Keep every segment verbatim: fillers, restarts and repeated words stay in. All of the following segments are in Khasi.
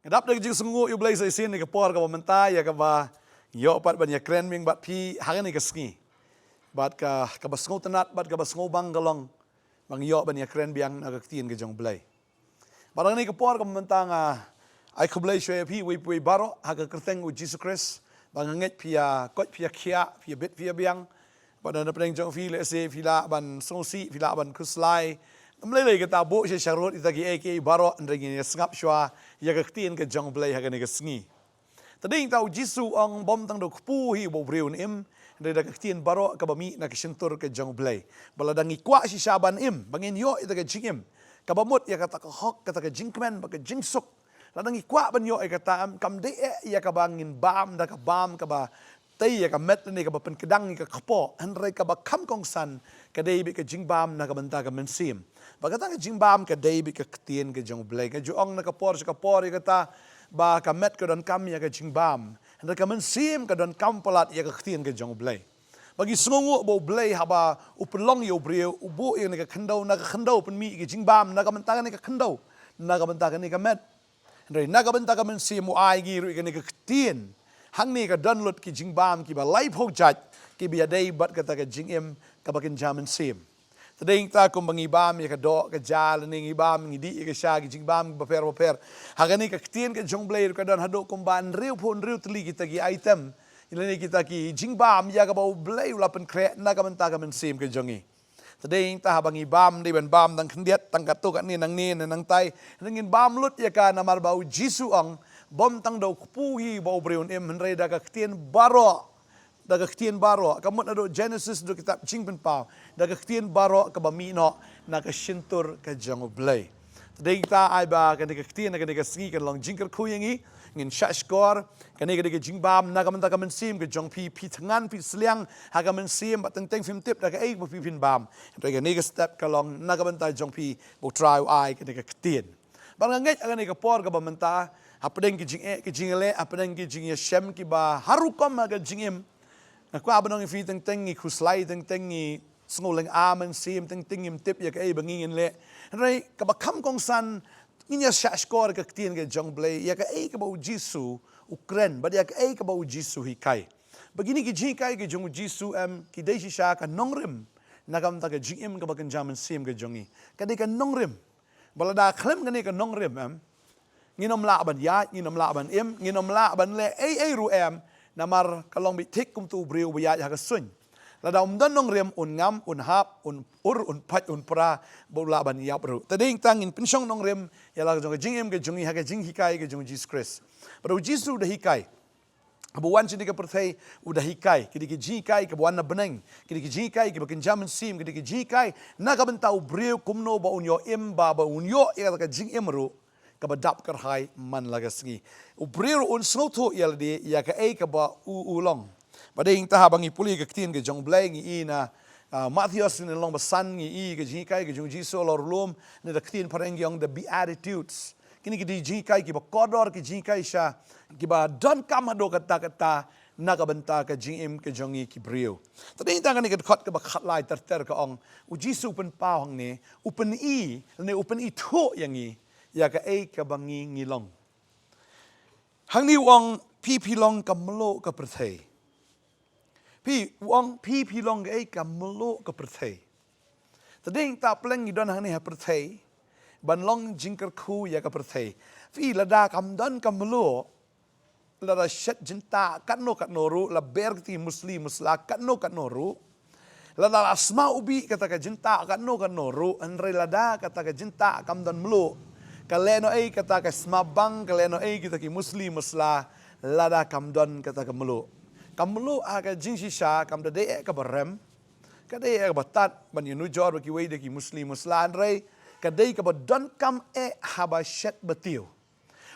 Nga dap da ka jingsngewnguh ïa U Blei sa shisien ïa ka por kaba mynta ïa kaba ngi ïoh pat ban ïakren biang bad phi ha kane ka sngi. Bad ka, kaba sngewtynnat bad kaba sngewbang ka long ba ngi ïoh ban ïakren biang na ka ktien ka jong U Blei. Bad ha kane ka por kaba mynta nga ai khublei shuwa ïa phi uwei pa uwei baroh ha ka kyrteng U Jisu Khrist. Ba nga ngeit phi ïa koit, phi ïa khiah, phi ïa bit, phi ïa biang. Bad na pdeng jong phi lehse phi lah ban sngewsih, phi lah ban khuslai. Ym lei lei kata, buh sha sharud ïa kita kiei kiei baroh, hynrei ngin ïa sngap shuwa ïa ka ktien ka jong U Blei ha kane ka sngi. Te dei ïa kata U Jisu u ong, bym tang da u kpu hi ba u briew un im, hynrei da ka ktien baroh kaba mih na ka shyntur ka jong U Blei. Ba lada ngi kwah shisha ban im, ba ngin ïoh ïa kata ka jingim kaba mut, ïa kata ka hok, kata ka jingkmen bad ka jingsuk, lada ngi kwah ban ïoh ïa kata, em, kam dei eh ïa kaba ngin bam da ka bam kaba tei ïa ka met lane kaba pynkdang ïa ka kpoh, hynrei kaba kham kongsan ka dei beit ka jingbam na ka bynta ka mynsiem. Bad kata ka jingbam ka dei beit ka ktien ka jong U Blei. Ka ju ong na ka por sha ka por ïa kata ba ka met ka donkam ïa ka jingbam, hynrei ka mynsiem ka donkam palat ïa ka ktien ka jong U Blei. Ba ngi sngewnguh ba U Blei haba u pynlong ïa u briew, u buh ïa kane ka khyndew, na ka khyndew u pynmih ïa ka jingbam, na ka bynta kane ka khyndew, na ka bynta kane ka met. Hynrei na ka bynta ka mynsiem u ai ïa ngi ruh ïa kane ka ktien. Hangne ka don lut ki jingbam kiba laiphew jait kiba ïadei bad kata ka jingim kaba kynja mynsiem. Te dei ïa kata kumba ngi bam ïa ka doh ka ja lane ngi bam, ngi dih ïa ka sha, ki jingbam bapher bapher. Ha kane ka ktien ka jong U Blei ruh ka don haduh kumba hynriewphew hynriew tylli kita ki item lane kita ki jingbam ïa kaba U Blei u la pynkhreh na ka bynta ka mynsiem ka jong ngi. Te dei ïa kata haba ngi bam, dei ban bam tang khyndiat, tang katto katne nangne ne nangtai. Hynrei ngin bam lut ïa ka, namar ba U Jisu u ong, bym tang da u kpu hi ba u briew un im, hynrei da ka ktien baroh, da ka ktien baroh. Ka mut naduh Genesis haduh kitab Jingpynpaw, da ka ktien baroh kaba mih noh na ka shyntur ka jong U Blei. Te dei ïa kata ai ba kane ka ktien ha kane ka sngi kan long jingkyrkhu ïa ngi, ngin shahshkor. Kane ka dei ka jingbam na ka bynta ka mynsiem ka jong phi, phi thngan, phi sliang ha ka mynsiem, bad teng teng phim tip da kaei ba phi phin bam. Hynrei kane ka step ka long na ka bynta jong phi ba U Trai u ai kane ka ktien. Bad nga ngeit ha kane ka por kaba mynta, hapdeng ki jingeh, ki jingleh, hapdeng ki jingïashem kiba har rukom ha ka jingim, nga kwah ban ong ïa phi, teng teng ngi khuslai, teng teng ngi sngewlyngngoh mynsiem, teng teng ngim tip ïa kaei ba ngi ngin leh. Hynrei kaba kham kongsan, ngin ïa shahshkor ka ktien ka jong U Blei, ïa kaei kaba U Jisu u kren, bad ïa kaei kaba U Jisu u hikai. Ba kine ki jinghikai ki jong U Jisu, em, ki dei shisha ka nongrim na ka bynta ka jingim kaba kynja mynsiem ka jong ngi. Ka dei ka nongrim. Ba lada khlem kane ka nongrim, em, ngin ym lah ban ïaid, ngin ym lah ban im, ngin ym lah ban leh ei ei ruh, em, namar ka long beit thik kumto u briew ba ïaid ha ka suiñ. Lada um don nongrim, un ngam, un hap, un ur, un pait, un pra, ba u lah ban ïap ruh. Te dei ïa kata ngin pynshong nongrim ïa la ka jong ka jingim ka jong ngi ha ka jinghikai ka jong U Jisu Khrist. Bad U Jisu u da hikai. Haba u wan sha kane ka pyrthei u da hikai. Ki dei ki jinghikai kiba wan na bneng. Ki dei ki jinghikai kiba kynja mynsiem. Ki dei ki jinghikai na ka bynta u briew kumno ba un ïoh im, ba, ba un ïoh ïa ka jingim ruh kaba dap kyrhai man la ka sngi. U briew ruh un sngewthuh ïa lade ïa kaei kaba u, u long. Bad dei ïa kata haba ngi pule ka ktien ka jong U Blei, ngi i na, ah, Mathaios lynnong ba san, ngi i ka jinghikai ka jong U Jisu halor u lum, ne da ka ktien phareng ki ong the Beatitudes. Kine ki dei jinghikai kiba kordor, ki jinghikai shisha kiba donkam haduh katta katta na ka bynta ka jingim ka jong ngi ki briew. Te dei ïa kata kane ka dkhot kaba khatlai ter ter ka ong, U Jisu u pynpaw hangne, u pyni, ne u pynithuh ïa ngi ïa kaei kaba ngi, ngi long. Hangne u ong, phi phi long ka mluh ka pyrthei. Phi, u ong, phi phi long kaei, ka mluh ka pyrthei. Te dei ïa kata, pleng ngi don hangne ha pyrthei ban long jingkyrkhu ïa ka pyrthei. Phi, lada kam don ka mluh, lada shet jyntah katno katno ruh, la ber kti musli musla katno katno ruh, lada la sma u bih kata ka jyntah katno katno ruh, hynrei lada kata ka jyntah kam don mluh, ka leh noh ei kata ka sma bang, ka leh noh ei kita ki musli musla, lada kam don kata ka mluh. Ka mluh ha ka jingshisha kam da dei eh kaba rem, ka dei eh kaba tad ban ïanujor bad kiwei de ki musli musla, hynrei ka dei kaba donkam eh haba shet ba tiew.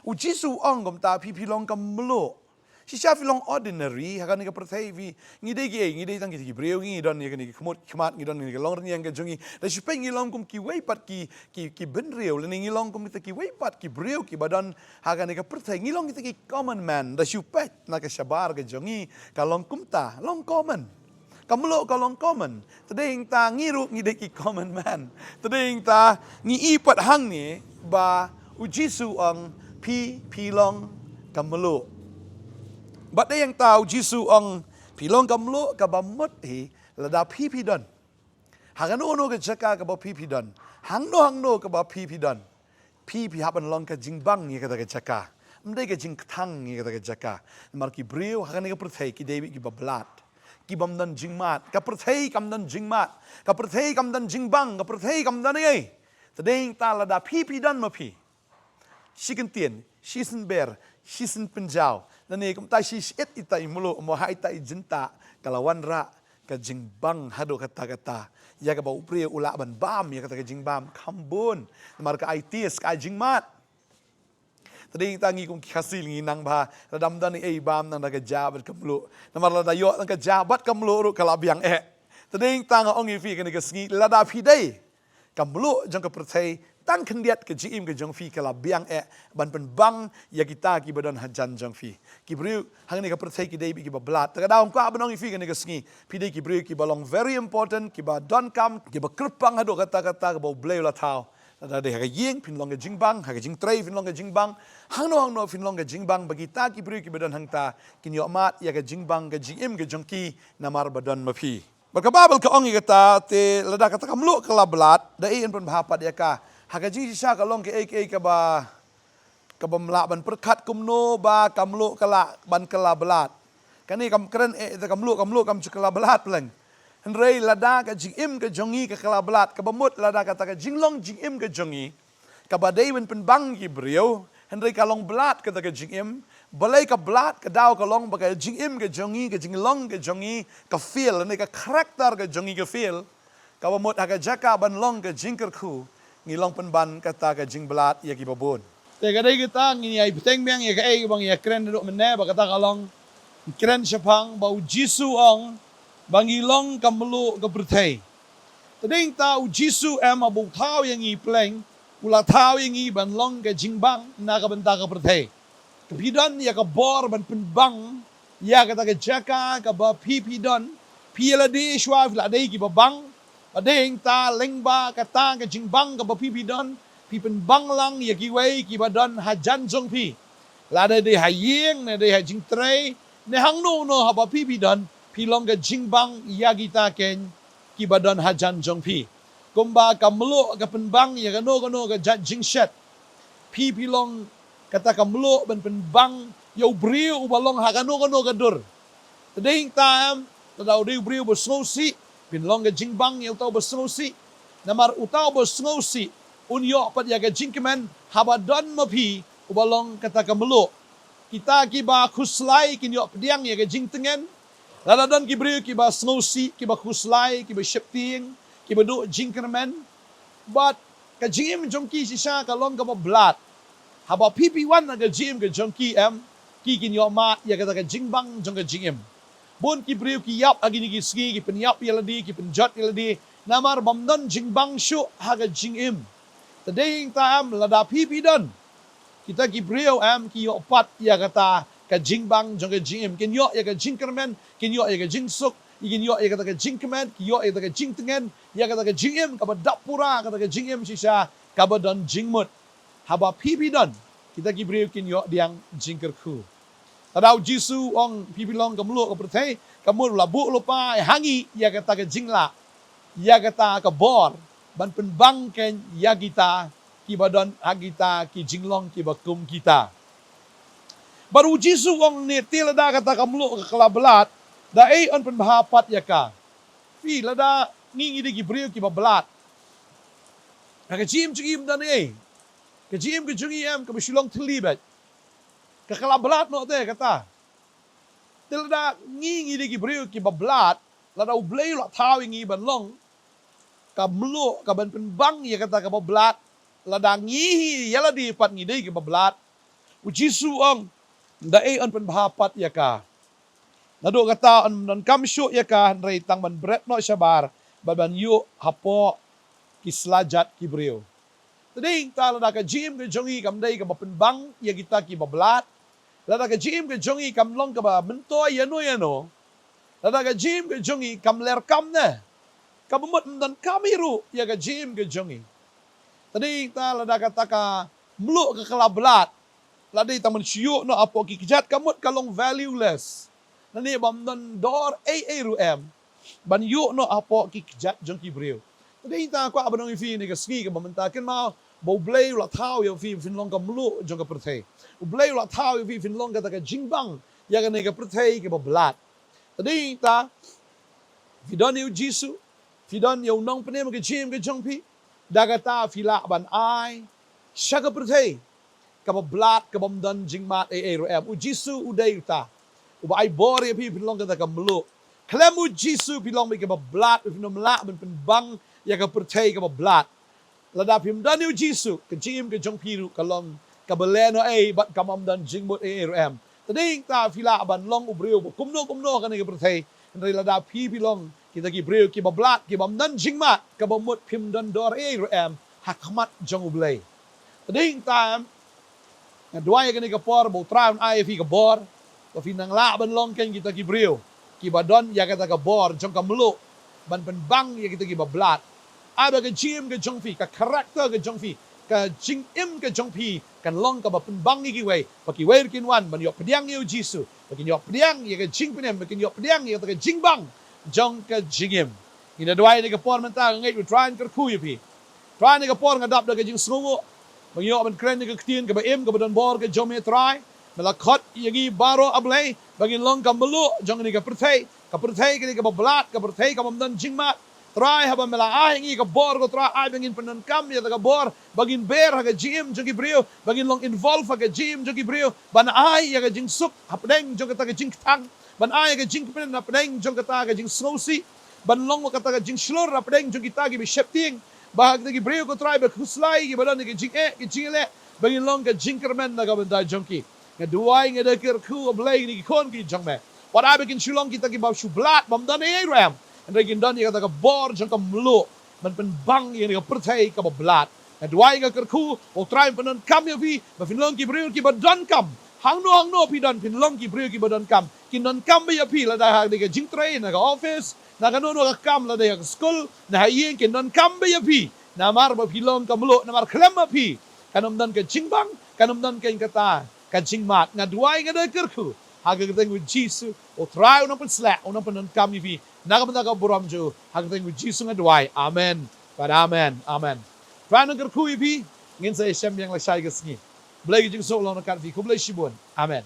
U Jisu u ong kumta, phi phi long ka mluh. Shisha phi long ordinary ha kane ka pyrthei, phi, ngi dei kiei, ngi dei tang ki, ki briew, ngi don ïa kine ki khmut ki khmat, ngi don ïa ka longrynïeng ka jong ngi. Da shu peit ngi long kum kiwei pat ki, ki, ki bynriew, lane ngi long kum kita kiwei pat ki briew kiba don ha kane ka pyrthei. Ngi long kita ki common man. Da shu peit na ka shabar ka jong ngi, ka long kumta, long common. Ka mluh ka long common. Te dei ïa kata ngi ruh ngi dei ki common man. Te dei ïa kata ngi i pat hangne ba U Jisu u ong, Phi, phi long ka mluh. Bad dei hangta u Jisu u ong, phi long ka mluh kaba mut hi lada phi phi don ha kano kano ka jaka kaba phi phi don, hangno hangno kaba phi phi don, phi phi hap ban long ka jingbang ïa kata ka jaka. Ym dei ka jingkthang ïa kata ka jaka. Namar ki briew ha kane ka pyrthei ki dei beit kiba blad, ki bym don jingmad. Ka pyrthei kam don jingmad, ka pyrthei kam don jingbang, ka pyrthei kam don ei. Te dei hangta lada phi phi don ma phi shi kyntien, shi symbai, shi symbai pynjaw, lane kumta shi shyiet ita i mluh, mo ha ita i jingtah, ka la wanrah ka jingbang haduh katta katta ïa kaba u briew u lah ban bam ïa kata ka jingbam. Kham bun. Namar ka ai taste, ka ai jingmad. Te dei hangta ngi kum ki Khasi ngi nang bha, lada ym don ei bam nang da ka ja bad ka mluh. Namar lada ïoh tang ka ja bad ka mluh ruh ka la biang eh. Te dei hangta nga ong ïa phi kane ka sngi, lada phi dei ka mluh jong ka pyrthei, tang khyndiat ka jingim ka jong phi ka la biang eh ban pynbang ïa kita kiba don hajan jong phi. Ki briew ha kane ka pyrthei ki dei beit kiba blad. Te ka daw nga kwah ban ong ïa phi kane ka sngi, phi dei ki briew kiba long very important, kiba donkam, kiba kyrpang haduh katta katta kaba U Blei u la thaw. Lada dei ha ka ïing phin long ka jingbang, ha ka jingtrei phin long ka jingbang, hangno hangno phin long ka jingbang, ba kita ki briew kiba don hangta kin ïoh mad ïa ka jingbang, ka jingim ka jong ki namar ba don ma phi. Bad ka Baibl ka ong ïa kata, te lada kata ka mluh ka la blad, da ei yn pynbha pat ïa ka? Ha ka jingshisha ka long kaei kaei kaba, kabym lah ban pyrkhat kumno ba ka mluh ka lah ban ka la blad. Kane kam kren eh ïa ka mluh, ka mluh kam ju ka la blad leng. Hynrei lada ka jingim ka jong ngi ka ka la blad, kaba mut lada kata ka jinglong jingim ka jong ngi kaba dei ban pynbang ki briew, hynrei ka long blad kata ka jingim. Balei ka blad? Ka daw ka long ba ka jingim ka jong ngi, ka jinglong ka jong ngi ka fail, lane ka character ka jong ngi ka fail. Kaba mut ha ka jaka ban long ka jingkyrkhu, ngi long pynban kata ka jingblad ïa kiba bun. Te ka dei kata ngi ïai bteng biang ïa kaei ba ngi ïa kren naduh mynne, ba kata ka long, kren shaphang ba U Jisu u ong ba ngi long ka mluh ka pyrthei. Te dei hangta U Jisu em haba u thaw ïa ngi pleng, u la thaw ïa ngi ban long ka jingbang na ka bynta ka pyrthei. Ka phi don ïa ka bor ban pynbang ïa kata ka jaka kaba phi phi don. Phi ïa lade shuwa phi la dei kiba bang. Bad dei hangta lyngba kata ka jingbang kaba phi phi don, phi pynbang lang ïa kiwei kiba don hajan jong phi. Lada dei ha ïing, ne dei ha jingtrei, ne hangno hangno haba phi phi don, phi long ka jingbang ïa kita keiñ kiba don hajan jong phi. Kumba ka mluh ka pynbang ïa kano kano ka jait jingshet, phi phi long kata ka mluh ban pynbang ïa u briew uba long ha kano kano ka dur. Te dei hangta em, lada u dei u briew uba sngewsih, phin long ka jingbang ïa uta uba sngewsih. Namar uta uba sngewsih un ïoh pat ïa ka jingkmen haba don ma phi uba long kata ka mluh. Kita kiba khuslai kin ïoh pdiang ïa ka jingtngen. Lada don ki briew kiba sngewsih, kiba khuslai, kiba sheptieng, kiba duh jingkyrmen, bad ka jingim jong ki shisha ka long kaba blad. Haba phi phi wan ha ka jingim ka jong ki em, ki kin ïoh mad ïa kata ka jingbang jong ka jingim. Bun ki briew ki ïap ha kine ki sngi, ki pynïap ïa lade, ki pynjot ïa lade, namar bym don jingbang shuh ha ka jingim. Te dei hangta em, lada phi phi don kita ki briew em, ki ïoh pat ïa kata ka jingbang jong ka jingim, kin ïoh ïa ka jingkyrmen, kin ïoh ïa ka jingsuk, kin ïoh ïa kata ka jingkmen, kin ïoh ïa kata ka jingtngen ïa kata ka jingim kaba dap pura, kata ka jingim shisha kaba don jingmut. Haba phi phi don, kita ki briew kin ïoh pdiang jingkyrkhu. Te da U Jisu u ong phi phi long ka mluh ka pyrthei, ka mut u la buh lypa ha ngi ïa kata ka jinglah, ïa kata ka bor ban pynbang keiñ ïa kita kiba don ha kita ki jinglong kiba kum kita. Bad U Jisu u ong ne, te lada kata ka mluh ka la blad, da ei yn pynbha pat ïa ka? Phi, lada ngi ngi dei ki briew kiba blad, ha ka jingim jong ngi ym don ei. Ka jingim ka jong ngi em kaba shu long thylli beit. Ka ka la blad noh te kata. Te lada ngi ngi dei ki briew kiba blad, lada U Blei u la thaw ïa ngi ban long ka mluh ka ban pynbang ïa kata kaba blad, lada ngi hi ïa lade pat ngi dei kiba blad, U Jisu u ong, da ei yn pynbha pat ïa ka? Naduh kata yn donkam shuh ïa ka, hynrei tang ban bret noh shabar bad ban ïuh hapoh ki sla jait ki briew. Te dei hangta lada ka jingim ka jong ngi kam dei kaba pynbang ïa kita kiba blad, lada ka jingim ka jong ngi kam long kaba myntoi ïano ïano, lada ka jingim ka jong ngi kam ler kam ne, kaba mut ym donkam hi ruh ïa ka jingim ka jong ngi. Te dei hangta lada kata ka mluh ka ka la blad, Lada tang ban shu ïoh noh hapoh ki kjat ka mut ka long valueless. Lane bym don dor ei ei ruh em ban ïoh noh hapoh ki kjat jong ki briew. Te dei tang kwah ban ong ïa phi kane ka sngi kaba mynta, kynmaw ba U Blei u la thaw ïa phi phin long ka mluh jong ka pyrthei. U Blei u la thaw ïa phi phin long kata ka jingbang ïa kane ka pyrthei kaba blat. Te dei tang phi don ïa U Jisu, phi don ïa U Nongpynim ha ka jingim ka jong phi, da kata phi lah ban ai sha ka pyrthei kaba blat, kabym don jingmad ei ei ruh em. U Jisu u dei uta uba ai bor ïa phi phin long kata ka mluh. Khlem U Jisu phi long beit kaba blat, phin ym lah ban pynbang ïa ka pyrthei kaba blat. Lada phim don ïa U Jisu, ka jingim ka jong phi ruh ka long kaba lehnohei bad kam don jingmut ei ei ruh em. Te dei tang phi lah ban long u briew ba kumno kumno ha kane ka pyrthei. Hynrei lada phi phi long kita ki briew kiba blat, kibym don jingmad, kaba mut phim don dor ei ei ruh em ha khmat jong U Blei. Te dei tang nga duwai ïa kane ka por ba U Trai un ai ïa phi ka bor ba phin nang lah ban long kein kita ki briew kiba don ïa kata ka bor jong ka mluh ban pynbang ïa kita kiba blat. Ai ba ka jingim ka jong phi, ka character ka jong phi, ka jingim ka jong phi kan long kaba pynbang ïa kiwei, ba kiwei ruh kin wan ban ïoh pdiang ïa U Jisu, ba kin ïoh pdiang ïa ka jingpynim, ba kin ïoh pdiang ïa kata ka jingbang jong ka jingim. Ngi da duwai ïa kane ka por mynta, nga ngeit U Trai un kyrkhu ïa phi. Trai, ha kane ka por nga dap da ka jingsngewnguh ba ngi ïoh ban kren ïa ka ktien kaba im, kaba don bor ka jong me Trai. Me la khot ïa ngi baroh, A Blei, ba ngin long ka mluh jong kane ka pyrthei, ka pyrthei kane kaba blat, ka pyrthei kabym don jingmad. Trai, haba me la ai ïa ngi ka bor, ko Trai, ai ba ngin pyndonkam ïa kata ka bor ba ngin ber ha ka jingim jong ki briew, ba ngin long involve ha ka jingim jong ki briew, ban ai ïa ka jingsuk hapdeng jong kata ka jingkthang, ban ai ïa ka jingkmen hapdeng jong kata ka jingsngewsih, ban long kata ka jingshlur hapdeng jong kita kiba sheptieng, ba ha kita ki briew, ko Trai, ba khuslai, kiba don ïa ka jingeh, ka jingïaleh, ba ngin long ka jingkyrmen na ka bynta jong ki. Nga duwai, nga da kyrkhu, A Blei, ïa kine ki khun ki jong me. Wat ai ba kin shu long kita kiba shu blat, bym don ei ei ruh em, hynrei kin don ïa kata ka bor jong ka mluh ban pynbang ïa kane ka pyrthei kaba blat. Nga duwai, nga kyrkhu, U Trai un pyndonkam ïa phi ba phin long ki briew kiba donkam. Hangno hangno phi don, phin long ki briew kiba donkam. Kin donkam beit ïa phi lada ha kane ka jingtrei, na ka office, na kano kano ka kam, lada ha ka skul, na ha ïing, kin donkam beit ïa phi. Namar ba phi long ka mluh, namar khlem ma phi kan ym don ka jingbang, kan ym don kein kata ka jingmad. Nga duwai, nga da kyrkhu ha ka kyrteng U Jisu, U Trai un nang pynsleh, un nang pyndonkam ïa phi na ka bynta ka burom jong U. Ha ka kyrteng U Jisu nga duwai. Amen. Bad amen. Amen. Trai un nang kyrkhu ïa phi. Ngin sa ïashem biang lashai ka sngi. Blei ka jingsuk long ryngkat phi. Khublei shibun. Amen.